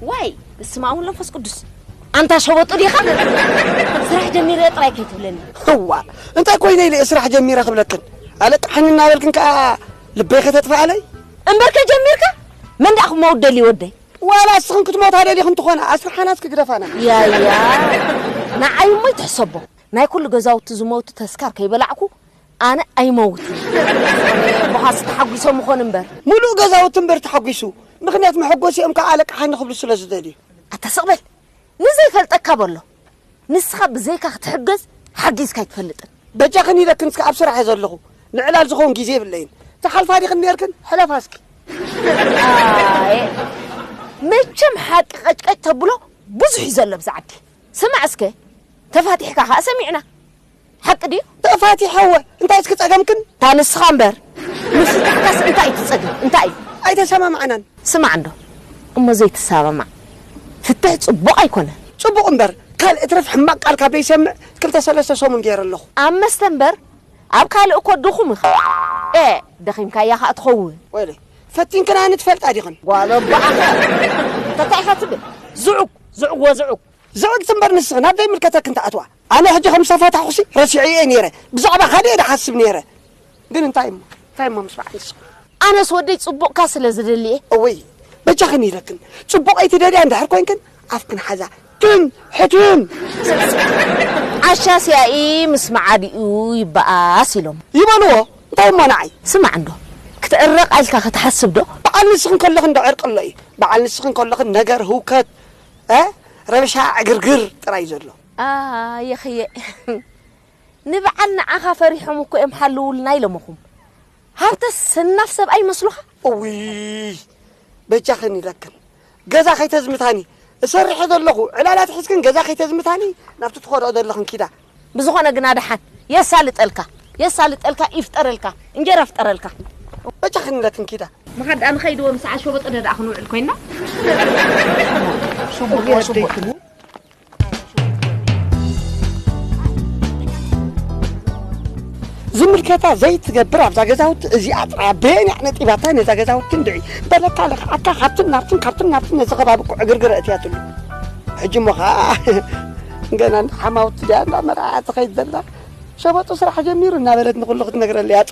ዋይ፣ በስመ አብ ወመንፈስ ቅዱስ። ኣንታ ሸበጡ ዲኻ? ስራሕ ጀሚረ ጥራይ ከይትብለኒ። እዋ፣ እንታይ ኮይነ ኢለ እየ ስራሕ ጀሚረ ክብለክን? ኣለቃሕኒ እናበልክን ከኣ ልበይ ከተጥፍኣለይ? እምበር ከጀሚርካ? መን ደኣ ክመውት ደልዩ ወደይ? ዋላ እስኽን ክትሞታ ደሊኽን ትኾና፣ ኣስርሓናስ ክግደፋና። ያያ፣ ንዓይ እሞ ይትሕሰቦ። ናይ ኩሉ ገዛውቲ ዝሞቱ ተስካር ከይበላዕኩ ኣነ ኣይመውትን። ኣነ ቦኻስ ተሓጒሶም ይኾን እምበር። ሙሉእ ገዛውቲ እምበር ተሓጒሱ። ምኽንያት መሐጎሲኦም ከኣ ኣለቃሕኒ ክብሉ ስለ ዝደልዩ። ኣታ ስቕ በል። ንዘይፈልጠካ በሎ። ንስኻ ብዘይካ ክትሕገዝ ሓጊዝካ ኣይትፈልጥን። በጃኽን ኢለክን እስከ ኣብ ስራሕ እየ ዘለኹ። ንዕላል ዝኸውን ግዜ የብለይን። ዝሓልፋ ዲኽን ኔርክን? ሕለፋ እስኪ። ኣየ፣ መቸም ሓቂ ቀጭቀጭ ተብሎ ብዙሕ እዩ ዘሎ ብዛ ዓዲ። ስማዕ እስከ፣ ተፋቲሕካ ከኣ ሰሚዕና። ሓቂ ድዩ? ተፋቲሐወ። እንታይ እስኪ ጸገምክን? እታ ንስኻ እምበር። ምፍታሕካስ እንታይ እዩ እቲ ጸገም? እንታይ እዩ? ኣይተሰማማዕናን። ስማዕ እንዶ፣ እሞ ዘይትሰማማዕ ፍትሕ ጽቡቕ ኣይኮነን። ጽቡቕ እምበር፣ ካልእ እትረፍ ሕማቕ ቃል ካብ ዘይሰምዕ ክልተ ሰለስተ ሰሙን ገይረ ኣለኹ። ኣብ መስተ እምበር ኣብ ካልእ እኮ ድኹም ኢኻ። ኤ፣ ደኺምካያ ኸኣ ትኸውን። ወይለይ፣ ፈቲንክናኒ ትፈልጣ ዲኽን? ጓል ኣቦኣኻ። እንታይ ኢኻ ትብል? ዝዑግ፣ ዝዑግ ወዝዑግ። ዝዕግቲ እምበር ንስኺ ናብ ዘይምልከተክን ትኣትዋ። ኣነ ሕጂ ከም ዝተፋታሕኩሲ ረሲዐ እየ ነይረ። ብዛዕባ ካልእ እየ ድሓስብ ነይረ። ግን እንታይ እሞ፣ እንታይ እሞ ምስ በዓል ንስኺ? ኣነስ ወደይ ጽቡቕካ ስለ ዝደሊ እየ። እወይ፣ በጃኽን ኢለክን። ጽቡቕ ኣይትደልያ እንድሕር ኮይንክን፣ ኣፍክን ሓዛ። ትም፣ ሕትም። ዓሻ ሲያኢ ምስ መዓዲኡ ይበኣስ ኢሎም። ይበልዎ፣ እንታይ እሞ ንዓይ? ስማዕ እንዶ፣ ክትዕረቕ ኢልካ ክትሓስብ ዶ? በዓል ንስኽን ከለኽን ዶ ዕርቂ ኣሎ እዩ? በዓል ንስኽን ከለኽን ነገር ህውከት፣ እ? ረብሻ ዕግርግር ጥራይ ዘሎ። ኣየኽየ። ንበዓል ንዓኻ ፈሪሖም እኮ እዮም ሓልውልና ኢሎምኹም። ሃብተስ ሰናፍ ሰብኣይ ይመስሉኻ? እውይ፣ በጃኽን ኢለክን። ገዛ ከይተዝምታኒ፣ እሰርሕ ዘለኹ ዕላላት ሒዝክን ገዛ ከይተዝምታኒ፣ ናብቲ ትኸድኦ ዘለኽን ኪዳ። ብዝኾነ ግና ደሓን የሳልጠልካ፣ የሳልጠልካ፣ ይፍጠረልካ፣ እንጀራ ፍጠረልካ። በጃኽን ኢለክን ኪዳ። ምኻድ ደኣ ንኸይድዎ ምስ ዓሾ በጠደ ደኣ ክንውዕል ኮይና። ሽቡጥ ወሽቡጥ። ዝምልከታ ዘይትገብር ኣብዛ ገዛውቲ እዚኣ ጥራይ። በየን እያ ነጢባታ ነዛ ገዛውቲ እንድዒ? በለካ ለኽዓካ ካብትን ናብትን ካብትን ናብትን ነዚ ከባቢ እኮ ዕግርግር ኣእትያትሉ። ሕጂ እሞ ኸዓ ገና እንዳ ሓማውቲ ድያ እንዳ መርዓ ትኸይድ ዘላ? ሸበጡ ስራሕ ጀሚሩ እናበለት ንኹሉ ክትነግረለይ እያ።